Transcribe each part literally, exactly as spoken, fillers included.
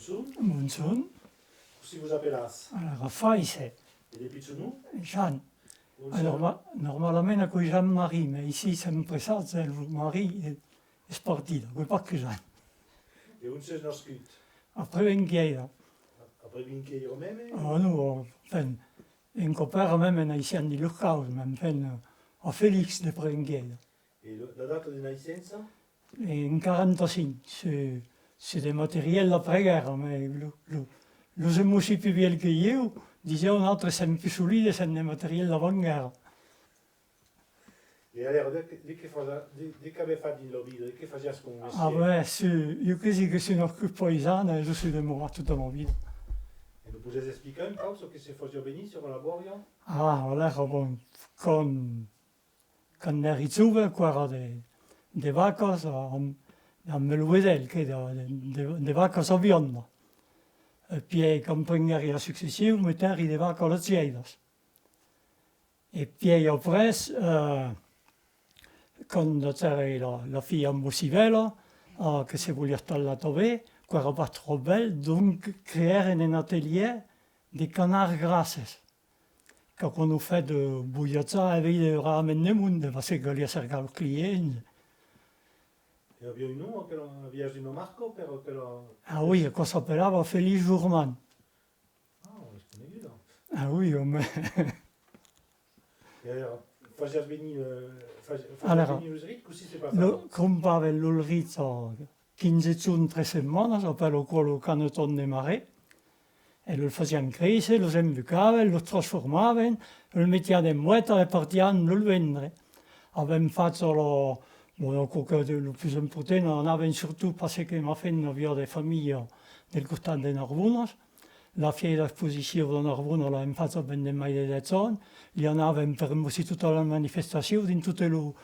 Bonjorn. Bonjorn. Cossí vos apelatz? Alara, Faise. E de pichon nom? Jan. Bonjorn. Ah, norma-, normalament aquò's Jean-Marie, mas aicí sèm pressats, e lo Marie es, es partit, aquò's pas que Jan. E ont sètz nascut? A Prevenquièira. A Prevenquièira meme? Ah non, enfin, en copèra meme naissèm dins los Caus, mas enfin, a Felix de Prevenquièira. E lo, la data de naissença? En quaranta-cinc, se, se de material d'après-guèrra, mas lo, lo, los es un bocin pus vièlhs que ieu, disiá, nautres sèm pus solides, sèm de material d'avant-guèrra. E alèra, de, de que fasiá, de, de qu'avètz fach dins la vida, de que fasiatz coma mestièr? Ah ben, se, ieu cresi que soi nascut païsan e ieu soi demorat tota ma vida. E nos podètz explicar un pauc çò que se fasiá venir sus la bòria? Ah, alèra, bon, quand Quand èri jove, aquò èra de, de vacas amb, amb lo vedèl, que de, de, de, de vacas a vianda. E pièi, quand prenguèri la succession, metèri de vacas lachièiras. E pièi après, eh, quand agèri la, la filha amb Sibèla, eh, que se voliá talhar tanben, qu'èra pas tròp bèl, donc creèrem un atelièr de canards grasses. Qu'aquò nos fèt, eh, voiatjar e veire rarament de monde, parce que caliá cercar los clients. E aviá un nom, aquela, aviatz una marca per aquela? Ah oui, aquò s'apelava Feliç Gourmand. Ah, es coneguda. Ah oui, òme. E alèra, fasiatz venir, eh, fas-, fasiatz Alèra, venir los rics, cossí se passava? Lo, crompàvem los rics a quinze jorns, tres setmanas, apèlan aquò lo caneton de Marais, e los fasiam créisser, los embucàvem, los transformàvem, los metiam en boèta e partiam los vendre. Avèm fach lo, bon, aquò que de, lo pus important, anàvem surtot parce que ma femna aviá de familha del costat de Narbona, la fièira exposicion de Narbona l'avèm facha pendent mai de dètz ans, li anàvem per mostrar totas las manifestacions dins totes los,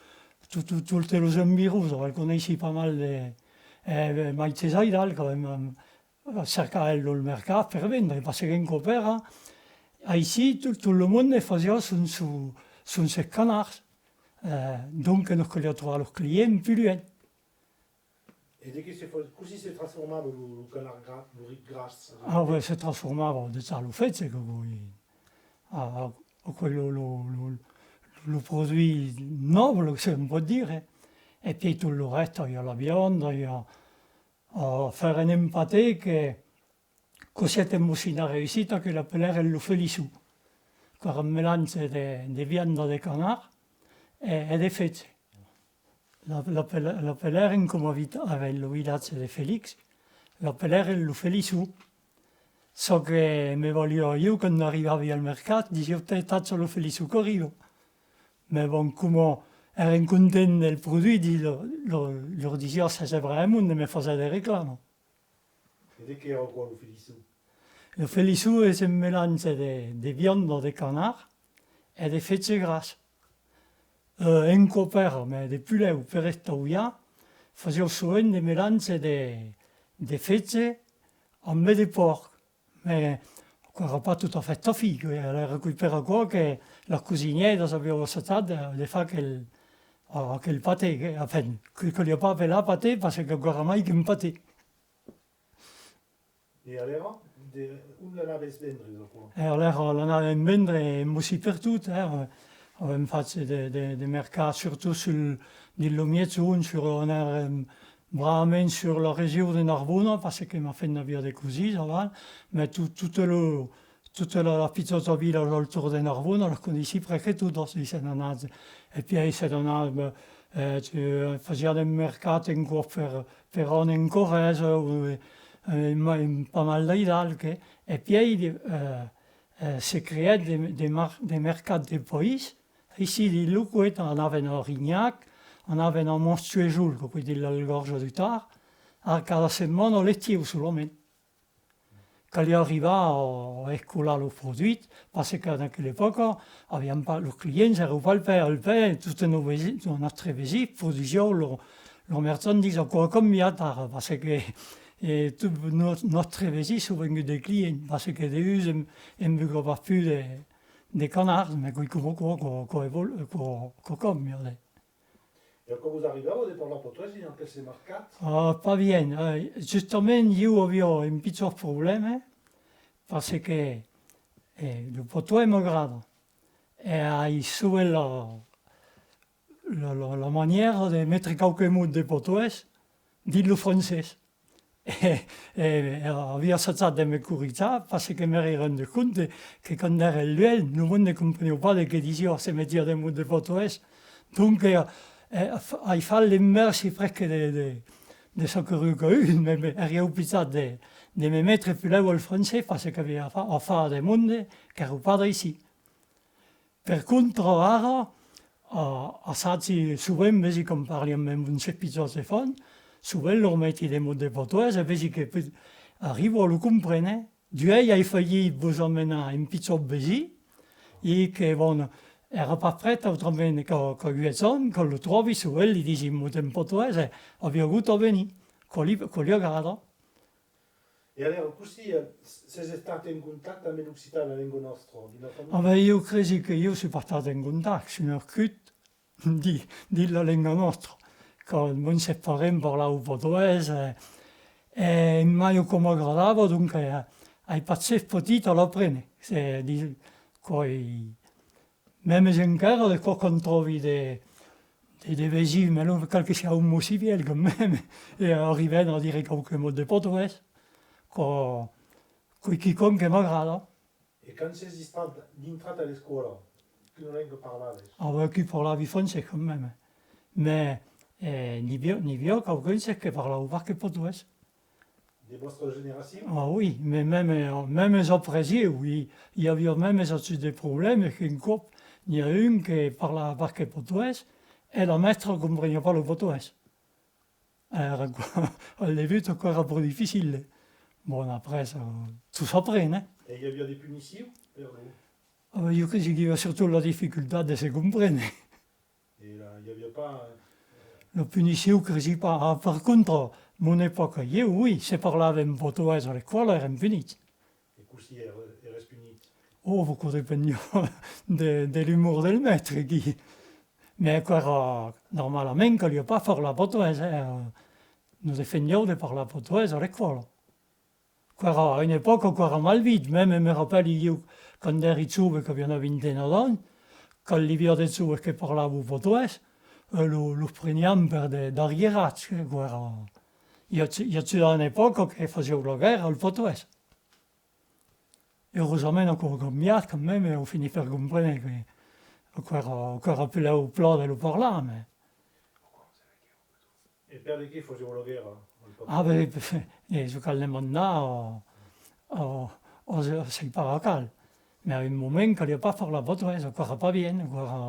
tot, tot, totes los environs, avèm coneissut pas mal de, eh, màites airals qu'avèm, eh, cercat los mercats per vendre, parce qu'en copèra, aicí, tot, tot lo monde fasiá son, son, son ses canards, eh, donc nos caliá trobar los clients pus luènh. E de qué se fa, cossí se transformava lo, lo canard gra-, lo ric gras? Ah, ben, se transformava de tar lo fetge, que voi, a, a, aquò lo, lo, lo, lo produit noble, se on pòt dire, e pièi tot lo rèsta, i a la vianda, i a, a, fèrem un patè que, qu'aguèt un bocin de reüssita, que l'apelèrem lo Felisson, qu'èra un melange de, de vianda de canard e, e de fetge. La, l'apel-, l'apelèrem, coma avèm lo vilatge de Felix, l'apelèrem lo Felisson. Çò que me valiá a ieu, quand arribavi al mercat, disiá: «Tè, tacha lo Felisson qu'arriba.» Mas bon, coma èrem contents del produit, di-, lo, lo, lor disiá: «Sètz de brave monde, me fasètz de reclama.» E de qué èra aquò, lo Felisson? Lo Felisson es un melange de, de vianda de canard e de fetge gras. Eh, en copèra, mas de pus lèu, per estauiar, fasián sovent de melange de, de fetge amb de pòrc. Mas aquò èra pas tot a fèt tafit, que, alèra, qu'es per aquò que las cosinièiras avián assajat de, de far aquel, aquel patè, que, enfin, que, que caliá pas apelar patè, parce qu'aquò èra mai qu'un patè. E alèra, de, ont l'anàvetz vendre, aquò? E alèra l'anàvem vendre un bocin pertot, eh. Avèm fach de, de, de mercats, surtot sul, dins lo Miègjorn, sus, on èra, em, bravament sus la region de Narbona, parce que ma femna aviá de cosins aval, mas tot, tot lo, totas las, las pichòtas vilas al torn de Narbona, las coneissi presque totas, i sèm anats. E pièi sèm anats, eh, eh, fasiam de mercat un còp per, per an en Corresa, o, eh, en ma-, en pas mal d'airals, que, e pièi, eh, eh, se creèt de, de mar-, de mercats de país, aicí dins lo coet, anàvem a Rinhac, anàvem a Montshuejol, qu'es dins l'Algòrja du Tarn, a cada setmana l'estiu solament. Caliá arribar a escolar los produits, parce qu'en aquela epòca aviam pas, los clients èran pas al pè al pè, totes nos vesi-, nos, nòstres vesins produsián lor, lor marchandisa. Aquò a cambiat ara, parce que, eh, tots nos, nòstres vesins son venguts de clients, parce que degun em, embuca pas pus de, de canards, mas qu'es coma aquò, aquò, aquò evol-, aquò, aquò cambia, eh. E aquò vos arribava de parlar patoès dins aqueles mercats? Ah, pas bien. Eh, justament, ieu aviá un pichòt problèma, parce que, eh, lo patoès m'agrada. E ai sovent la, la, la, la manièra de metre qualque mot de patoès dins lo francés. E, e aviá assajat de me corrijar, parce que m'èri rendut compte que quand èri luènh, lo monde ne compreniá pas de qué disiá, se metiá de mots de patoès. Donc, eh, eh, f-, ai fach l'invèrsi presque de, de, de çò que recagut, me, me, èri oblijat de, de me metre puslèu al francés, parce qu'aviá afa-, afar de monde qu'èra pas d'aicí. Per contra, ara, a, assagi sovent, vesi, quand parli amb mens pichòts enfants, sovent lor meti de mots de patoès, e vesi que pe-, arriba a lo comprene. D'uèi ai falhit vos amenar un pichòt vesin, e que, bon, èra pas prèt autrament que, que uèch ans, que lo tròbi sovent, li disi un mot en patoès, e aviá agut a venir, quò li, quò li agrada. E alèra, cossí, eh, s-, sètz estat en contacte amb l'occitan, la lenga nòstra, dins la familha? Ah ben, ieu cresi que ieu soi pas estat en contacte, soi nascut dins, dins la lenga nòstra. Quand mens parents parlavan patoès, eh, e mai aquò m'agradava, donc, eh, ai pas estat petit a l'aprene. Se, di-, quò, Mèmes encara, de còps quand tròbi de, de, de vesins, mès non cal que siá un mot civil quand même, e arribèn a dire qualque mot de patoès, quò, quò es quicòm que m'agrada. E quand sètz distrat, dintrat a l'escòla, quina lenga parlàvetz? Ah ben, aquí parlavi francés quand même. Mès, eh, n'i aviá, n'i aviá qualqu'uns que parlavan pas que patoès. De vòstra generacion? Ah oui, mès mèmes, mèmes après ieu, i, i aviá mèmes agut de problèmes, qu'un còp n'i a un que parlava pas que patoès, e la mèstra compreniá pas lo patoès. Èra, al debut, aquò èra pro dificile. Bon, après, eh, tot s'apren, eh? E i aviá de punicions per lo? Ah ben, ieu cresi qu'i aviá surtot la dificultat de se comprene. E la, i aviá pas, eh... La punicion, cresi pas. Ah, per contra, mon epòca, ieu, oui, se parlàvem patoès a l'escòla, èrem punits. E cossí èra-, èretz punit? Oh, aquò dependiá de, de l'umor del mèstre, aquí. Mès aquò èra normalament, caliá pas parlar patoès, eh. Nos defendián de parlar patoès a l'escòla. Aquò èra, a una epòca, aquò èra mal vist, mème me rapèli ieu, quand èri jove, qu'aviá una vintena d'ans, quand li aviá de joves que parlavan patoès, eh, lo, los prenián per de, d'arrierats, eh, aquò èra, i a, i a una epòca que fasián la guèrra al patoès. Urosament, aquò a cambiat quand mème, e an finit per comprene que aquò èra, aquò èra puslèu plan de lo parlar, mès... E per de qué fasián la guèrra al patoès? Ah, ben, eh, se cal demandar a, a, a, a sai pas a qual. Mès a un moment, caliá pas parlar patoès, aquò èra pas bien, aquò èra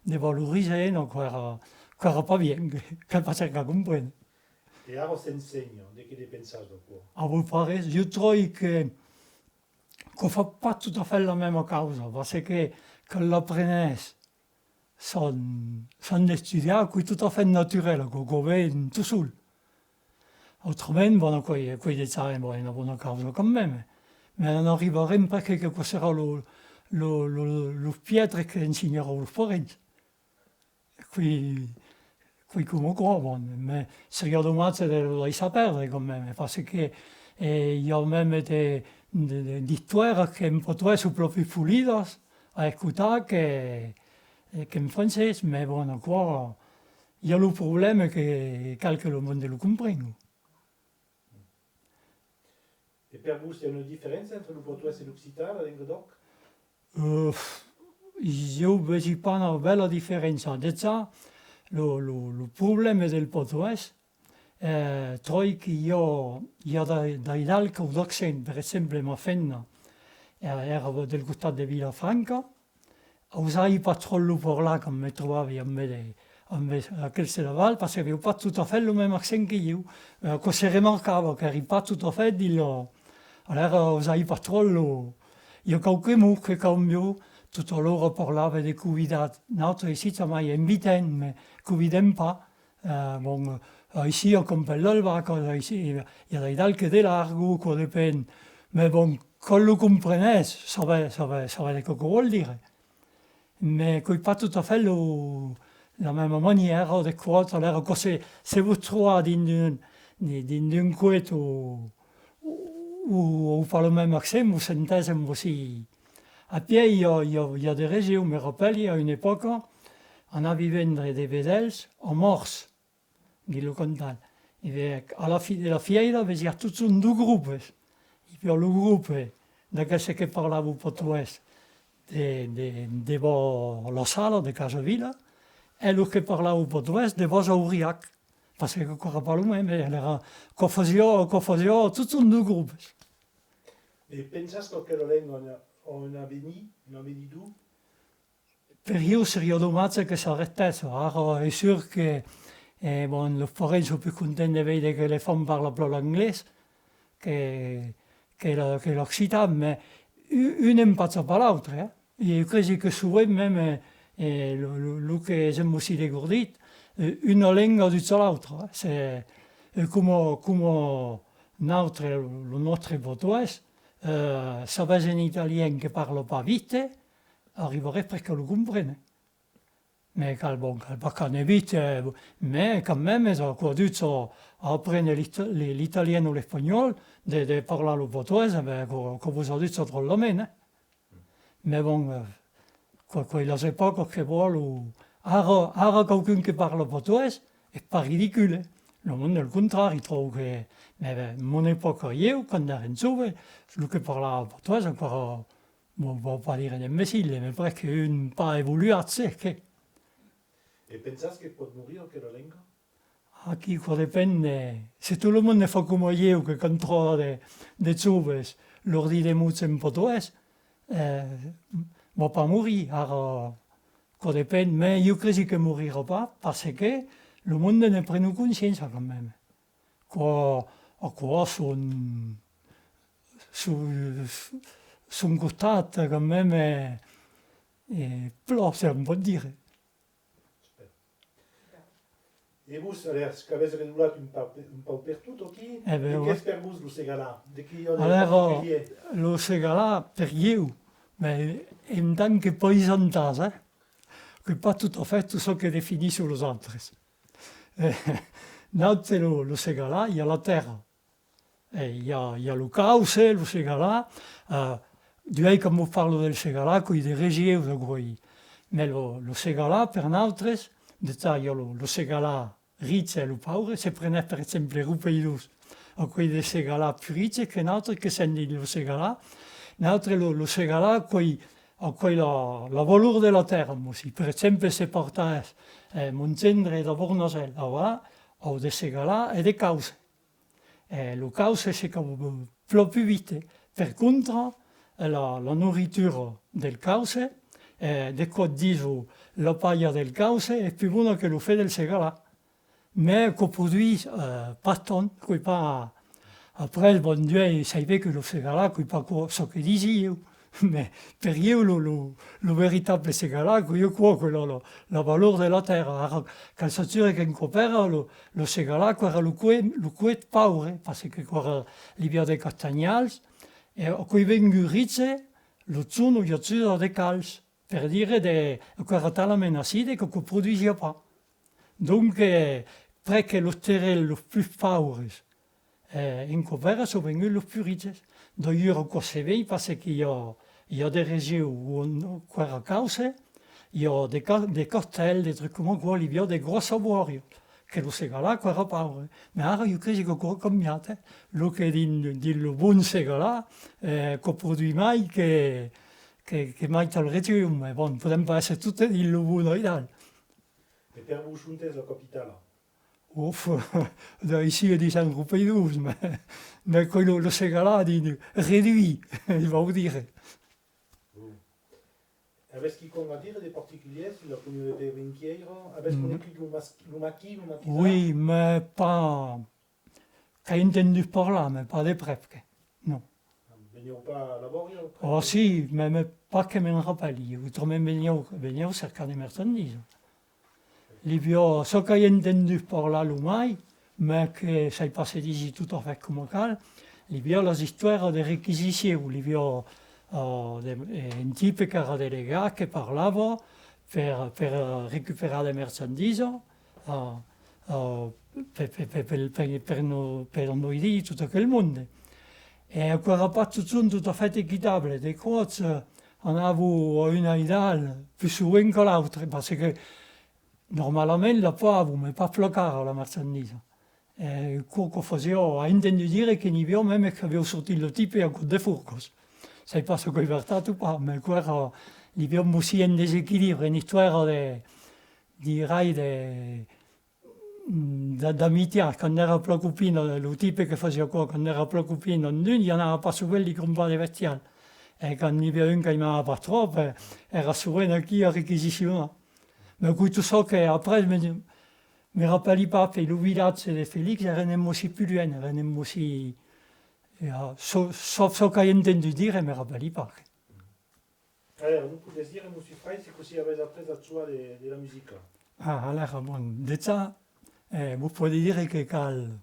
devalorizant, aquò èra, aquò èra pas bien, cal pas cercar comprene. E ara s'ensenha, de qué ne pensatz d'aquò? A vos pares, ieu tròbi que, que fa pas tot a fait la mèma causa, parce que quand l'aprenètz sans, sans estudiar, aquò's tot a fait naturel, aquò, aquò ven tot sol. Autrament, bon, aquò's, aquò's dejà, bon, una bona causa quand mème. Mès n'arribarem pas que, que aquò serà lo, lo, lo, los piètres que ensenharàn los parents. Aquò's, aquò's coma aquò, bon, mès seriá domatge de lo daissar pèrdre quand mème, parce que, eh, i a mème de, de, de, d'istòrias qu'en patoès son plan pus polidas a escotar que, eh, qu'en francés, mès bon, aquò, i a lo problèma que cal que lo monde lo comprenga. E per vos, i a una diferéncia entre lo patoès e l'occitan, la lenga d'òc? Euh, ieu vesi pas una bèla diferéncia. Dejà, lo, lo, lo problèma del patoès, eh, tròbi que i a, i a dai, daidalc o d'accent. Per exemple, ma femna, eh, èra del costat de Vilafranca, ausavi pas tròp lo parlar quand me trobavi ambe de, ambe aqueles de l'aval, parce que avián pas tot a fait lo mème accent que ieu. Eh, aquò se remarcava, qu'èri pas tot a fait dins lo... Alèra, ausavi pas tròp lo... I a qualques mots que cambian. Tot a l'ora parlava de convidar. Nautres aicí jamai invitèm, mès convidèm pas. Eh, bon, eh, aicí, a Campèl del Bac, aicí, i a daidalc de l'argot, aquò depend. Mès bon, quand lo comprenètz, sabètz, sabètz, sabètz de qué qu'aquò vòl dire. Mès qu'es pas tot a fait lo, De la mèma manièra, de còps, alèra, quand se, se vos trobatz dins d'un, dins d'un cuèch o, o, o pas lo mème accent, vos sentètz en vosir. Apièi, i a, i a, i a de regions, me rapèli, a una epòca, anavi vendre de vedèls a Mòrs, dins lo Cantal. E ben, a la fin de la fièira, vesiatz totjorn dos gropes. I aviá lo grope d'aqueles que parlavan patoès de, de, devàs la sala de Casa Vila, e los que parlavan patoès devàs Auriac, parce que aquò èra pas lo mème, e alèra, aquò fasiá, aquò fasiá totjorn dos gropes. E pensas qu'aquela lenga a un, a un avenir, un avenidor? Per ieu seriá domatge que s'arrestèsse. Ara, es sûr que, eh, bon, los parents son pus contents de veire que l'enfant parla plan l'anglés que, que la, que l'occitan, mès u-, un empacha pas l'autre, eh. E ieu cresi que sovent mème, eh, eh, lo, lo, lo que sèm aussi degordits, eh, una lenga ducha l'autra, eh. Se, eh, coma, coma nautres, lo, lo nòstre patoès, eh, s'avètz un italian que parla pas vite, arribaretz presque a lo comprene. Mès cal, bon, cal pas qu'ane vite, eh, mès quand mème, es aquò ducha a aprene l'it-, li-, l'italian o l'espanhòl, de, de parlar lo patoès, e ben, aquò, aquò vos aducha dròllament, eh. Mès bon, eh, quò, quò es las epòcas que vòlon. Ara, ara qualqu'un que parla patoès, es pas ridicule, eh. Lo monde, al contrari, tròba que, mès ben, mon epòca, ieu, quand èrem jove, lo que parlava patoès, encara Bon, vau pas dire d'imbecile, mès presque un pas evoluat, se que. E pensas que pòt morir aquela lenga? Aquí, aquò depend de, se tot lo monde fa coma ieu, que quand tròba de, de joves, lor ditz de mots en patoès, eh, va pas morir, ara, aquò depend, mès ieu cresi que morirà pas, parce que lo monde ne prenon consciéncia quand même. Aquò, aquò a son, son, son costat quand même, eh, eh, plan, se òm pòt dire. E vos, alèrs, qu'avètz redoblat un pauc per, un pauc pertot aquí? Eh ben, de qué es per vos lo Segalar? De qué i a de particulièr? Alèra, lo Segalar, per ieu, ben, en tant que paisantàs, eh, qu'es pas tot a fèt tot çò que definisson los autres. Eh, nautres, lo, lo Segalar, i a la tèrra. E i a, i a lo causse, lo Segalar, eh, duèi quand vos parlo del Segalar, qu'es de regions, aquò's. Mès lo, lo Segalar, per nautres, dejà i a lo, lo Segalar riche e lo paure, se prenètz per exemple Riupeirós, aquò's de Segalars pus riches que nautres que sèm dins lo Segalar. Nautres, lo, lo Segalar, aquò's, aquò's la, la valor de la tèrra, mossí. Per exemple, se partètz, eh, mon gendre de Bornasèl, aval, an de Segalar e de causse. Eh, lo causse se cau plan pus vite. Per contra, la, la noritura del causse, eh, de còps dison la palha del causse es pus bona que lo fen del Segalar. Mès aquò produís, eh, pas tant, qu'es pas... Après, bon, duèi, sai ben que lo Segalar, qu'es pas aquò çò que disi ieu. Mès per ieu, lo, lo, lo veritable Segalar, qu'es aquò, que la, la, la valor de la tèrra. Ara, cal s'assurar qu'un còp èra lo, lo Segalar, qu'èra lo cuèch, lo cuèch paure, parce que qu'èra, l'i aviá de castanhals, e aquò's vengut riche, lo jorn i aviá de calç, per dire de, qu'èra talament acide que, que produsiá pas. Donc, eh, presque los terrenhs los pus paures, eh, un còp èra, son venguts los pus riches. D'ailleurs, aquò se vei parce que i a, i a de regions ont, qu'èra causse, i a de ca-, de castèls, de trucs coma aquò, l'i aviá de gròssas bòrias, que lo Segalar, qu'èra paure. Mès ara, ieu cresi qu'aquò a cambiat, eh. Lo que dins, dins lo bon Segalar, eh, que produís mai que, que, que maitas regions, mès bon, podèm pas èsser totes dins lo bon airal. E per vos, ont es la capitala? Of, d'aicí e dins un gropeidós, mès, mès que lo, lo Segalar, dins, reduit, vau dire. Bon. Avètz quicòm a dire de particulièr sus la comuna de Pervenquièira? Avètz conegut lo mas-, lo maquis, lo maquisard? Oui, mès pas, qu'ai entendut parlar, mès pas de prèp, que. Non. Venián pas a la bòria? Oh, si, mès, mès pas que me'n rapèli. Autrament venián, venián cercar de marchandises. L'i aviá, çò qu'ai entendut parlar lo mai, mès que sai pas se disi tot a fèt coma cal, l'i aviá las istoèras de requisicion, l'i aviá, eh, de, eh, un tipe qu'èra delegat, que parlava, per, per recuperar de marchandisa, a, a, per, per, per, per, per, per no, per noirir tot aquel monde. E aquò èra pas totjorn tot a fait equitable. De còps, eh, anava a un airalh pus sovent qu'a l'autre, parce que normalament la pagavan, mas pas plan cara la marchandisa. E quò, quò fasiá, ai entendut dire que n'i aviá mèmes qu'avián sortit lo tipe a còps de forcas. Sai pas se quò es vertat o pas, mas quò èra, n'i aviá un bocin un desequilibre, una istoèra de, dirai, de, d'a-, d'amitiat. Quand èra plan copin, lo tipe que fasiá quò, quand èra plan copin amb un, i anava pas sovent li crompar de bestial. E quand n'i aviá un qu'aimava pas tròp, eh, èra sovent aquí a requisicionar. Mas aquò's tot çò que après me, me rapèli pas, per lo vilatge de Felix, èra un bocin pus luènh, èra un bocin, e, a, çò, çò, çò qu'ai entendut dire, me rapèli pas. Alèra, nos podètz dire, mossur Frei, se cossí avètz aprés a jogar de, de la musica? Ah, alèra, bon, dejà, eh, vos pòdi dire que cal,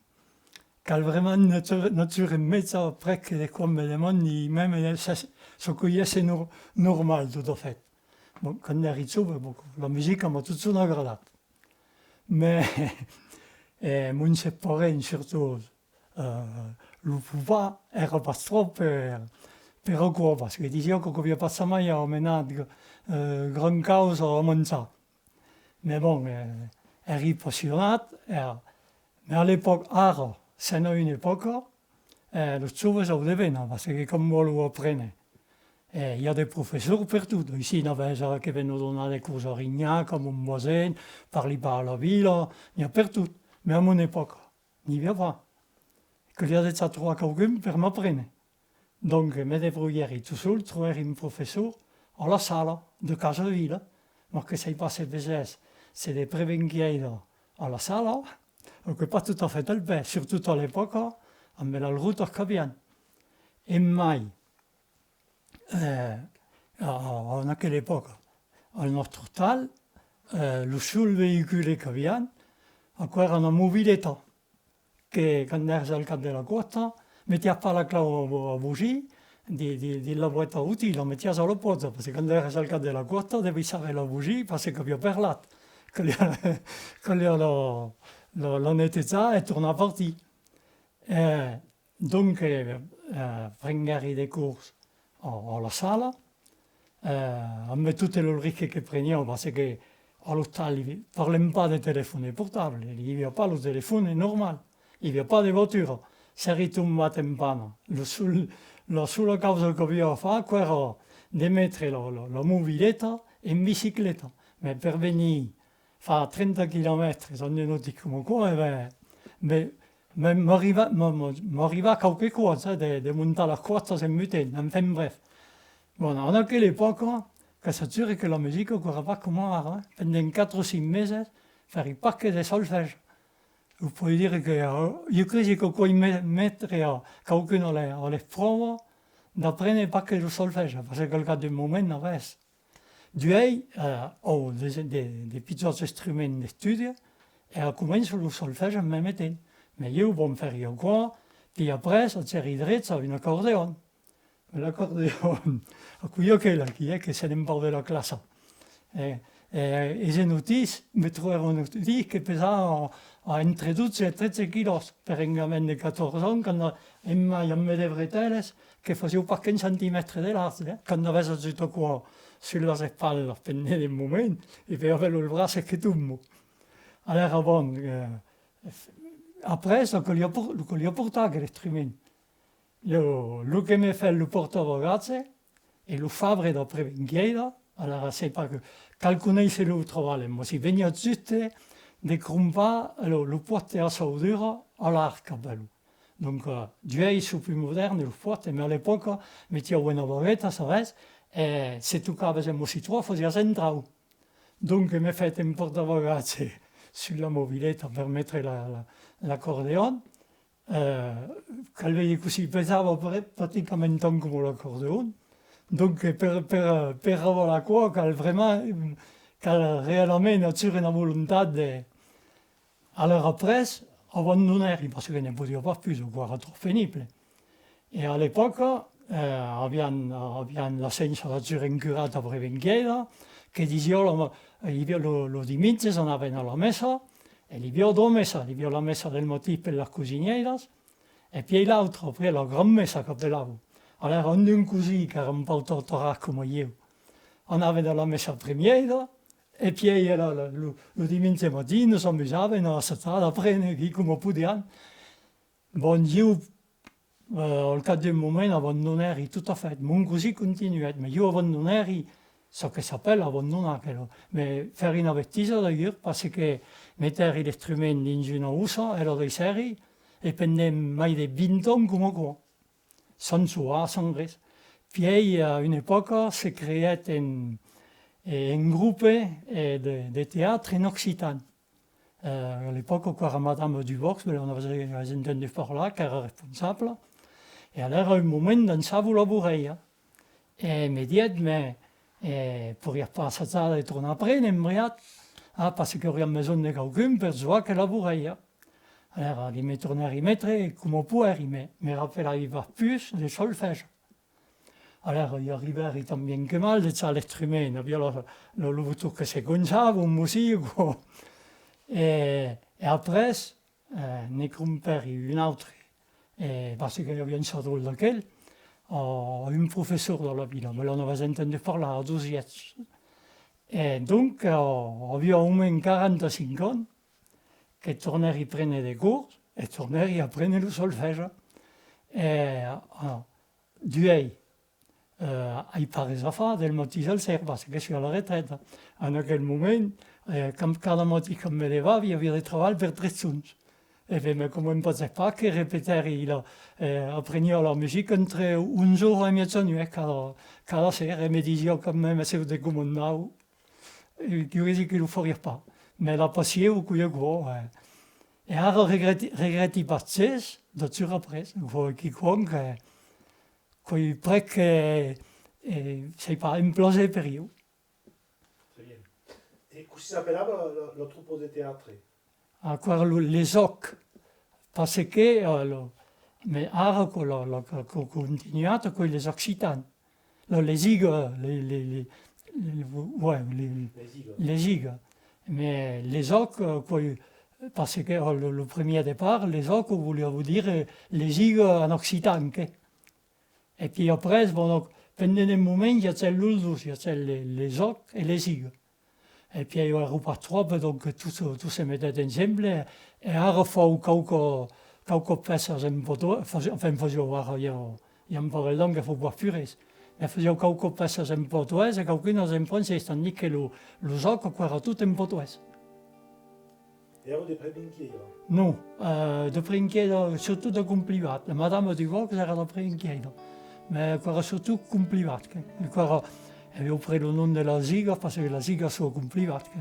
cal vraiment natura, natura mèja, après que de còps me demandi, mèmes, se, se quò es nor-, normal, tot a fait. Bon, quand èri jove, bon, la musica m'a totjorn agradat. Mas, eh, mons parents, surtot, eh, lo papà, èra pas tròp per, per aquò, parce que disiá que quò aviá pas jamai amenat, eh, grand causa a manjar. Mas bon, eh, èri passionat, èra, mas a l'epòca, ara, sèm a una epòca, eh, los joves an de pena, parce que quand vòlon aprene, eh, i a de professors pertot. Aicí n'avètz ara que venon donar de cors a Rinhac, a Montbasent, parli pas, a la vila, n'i a pertot. Mas a mon epòca, n'i aviá pas. Caliá dejà trobar quauqu'un per m'aprene. Donc, me debrolhèri tot sol, trobèri un professor a La Sala, de Casavila, mas que sai pas se vesètz, se de Prevenguièira a La Sala, o que pas tot a fait al pè, surtot a l'epòca, amb las rotas qu'avián. E mai, eh, a, a, en aquela epòca, al nòstre ostal, eh, lo sol veïcule qu'avián, aquò èra una mobileta. Que quand èras al cap de la còsta, metiás pas la clau a bo-, a bogir di-, di-, dins la boèta a outils, la metiás a la pòcha, parce que quand èras al cap de la còsta, deviás saber la bogir, parce qu'aviá perlat. Caliá, caliá la, la, la netejar e tornar partir. E donc, eh, eh, prenguèri de cors a, a La Sala, eh, amb totes los risques que preniá, parce que a l'ostal, parlem pas de telefòne portable, i aviá pas lo telefòne normal, i aviá pas de votura. S'èri tombat en pana, lo sol, la sola causa qu'aviá a far, aquò èra de metre la, la, la mobileta en bicicleta, mas per venir far trenta quilomètres en un otis coma aquò, e ben, ben, ben, m'arriba, m'a-, m'a-, m'arriba qualque còp, eh, de, de montar las còstas en mutent, enfin bref. Bon, en aquela epòca, que s'assure que la musica aquò èra pas coma ara, eh? Pendent quatre o cinc meses, fèri pas que de solfège. Vos pòdi dire que, eh, ieu cresi que quò es me-, metre a quauqu'un a l'e-, a l'espròva d'aprene pas que lo solfège, parce qu'al cap d'un moment n'avètz. Duèi, eh, an de, de, de pichòts instruments d'estudi, e començan lo solfège en mème temps. Mas ieu, bon, fèri aquò, puèi après, agèri drech a un acordeon. L'acordeon, aquò i a aquel aquí, eh, que se n'empau de la classa. E, e, es un otis, me trobèri un otis que pesava, eh, entre dotze e tretze quilòs per un gamin de catorze ans, quand, en mai amb de bretèlas que fasián pas qu'un centimètre de large, eh. Quand avètz tot aquò sus las espatlas pendent un moment, e puèi avètz los braces que tomban. Alèra, bon, eh, après, lo caliá por-, lo caliá portar, aquel instrument. Lo, lo que me fèt lo pòrtabagatge es lo fabre de Prevenguièira, alara sai pas que, cal conéisser lo trabalh, mas si veniá juste de crompar lo, lo pòste a saudura a l'arc, apèlan. Donc, eh, duèi son pus modèrnes los pòstes, mas a l'epòca metián una bagueta, sabètz, e se tocaves un bocin tròp fasiás un trauc. Donc, me fèt un pòrtabagatge sus la mobileta per metre la, la, l'acordeon. Eh, cal veire cossí pesava, pre-, practicament tant coma l'acordeon. Donc, per, per, per avalar aquò, cal vraiment, cal realament aver una volontat de, Alara après, abandonèri, parce que ne podiá pas pus, aquò èra tròp penible. E a l'epòca, eh, avián, avián la chance d'aver un curat a Prevenguièira, que disiá la ma-, i aviá lo, lo dimenges anàvem a la messa, e li aviá doas messas, li aviá la messa del matin per las cosinièiras, e pièi l'autra, après la grand messa qu'apelavan. Alèra, un d'un cosin qu'èra un pauc tortorat coma ieu, anàvem a la messa premièira, e pièi la, la, lo, lo dimenge matin nos amusàvem a assajar d'aprene, aquí coma podiam. Bon, ieu, eh, al cap d'un moment, abandonèri tot a fèt. Mon cosin continuèt, mas ieu abandonèri, çò que s'apèla abandonar, aquela. Mas fèri una betisa, d'ailleurs, parce que metèri l'instrument dins una ossa, e la daissèri, e pendent mai de vint ans coma aquò. Sans soar, sans res. Pièi, a una epòca, se creèt un, un grope, eh, de, de teatre en occitan. Eh, a l'epòca, aquò èra Madame Dubox, belèu n'avètz entendut parlar, qu'èra responsabla. E alèra, un moment, dançavan la borrèia. E me dièt, mas, eh, poiriás pas assajar de tornar aprene, un briat? Ah, parce qu'auriam besonh de quauqu'un per jogar aquela borrèia. Alèra, li me tornèri metre coma poguèri, mas me rapelavi pas pus de solfège. Alèra, i arribèri tant bien que mal, dejà l'instrument, aviá lo, lo, lo boton que se gonjava, un bocin, aquò. E, e après, eh, ne crompèri un autre, e, parce que i aviá un sadol d'aquel, a un professor de la vila, belèu n'avètz entendut parlar, a Dosiètz. E donc, eh, aviá au mens quaranta-cinc ans que tornèri prene de cors e tornèri aprene lo solfège. E, ah, duèi, eh, ai pas res a far del matin al ser, parce que soi a la retreta. En aquel moment, eh, quand, cada matin quand me levavi, aviá de trabalh per tres jorns. E ben, me convenguèt pas que repetèri la, eh, apreniá la musica entre onze oras e mièjanuèch cada, cada ser, e me disiá quand même, se o te comandava, eh, que diguèri que lo fariá pas. Mas la passion, qu'es aquò, eh. E ara regrèti, regrèti pas ges d'aver après, aquò es quicòm que, qu'es prèp que, eh, sai pas, un plaser per ieu. Très bien. E cossí s'apelava la, la, la tropa de teatre? Aquò èra lo, les Òcs, parce que, eh, lo, mas ara, aquò, la, la, qu'es continuat, aquò es les Occitans. La, les Igas, les, les, les, les, ouais, les, les Igas. Les Igas. Mas les Òcs, eh, aquò, parce que, eh, lo, lo premier depart, les Òcs voliá dire les Igas en occitan, que. E pièi après, bon, donc, pendent un moment, i agèt los dos, i agèt les, les Òcs e les Igas. E pièi èra pas tròp, donc tot, tot se metèt ensemble, e ara fau quauque, quauque pèças en patoès, fasi-, enfin, fasiá, ara i a, i a un parelh d'ans que fau pas pus res, mas fasiá quauque pèças en patoès e quauquinas en francés, tandis que lo, los Òcs, aquò èra tot en patoès. Èra de Prevenquièira? Non, eh, de Prevenquièira, surtot de Complibat. La madama Dubox èra de Prevenquièira. Mas aquò èra surtot Complibat, que, aquò èra, e aviá pres lo nom de las Igas, parce que las Igas son a Complibat, que.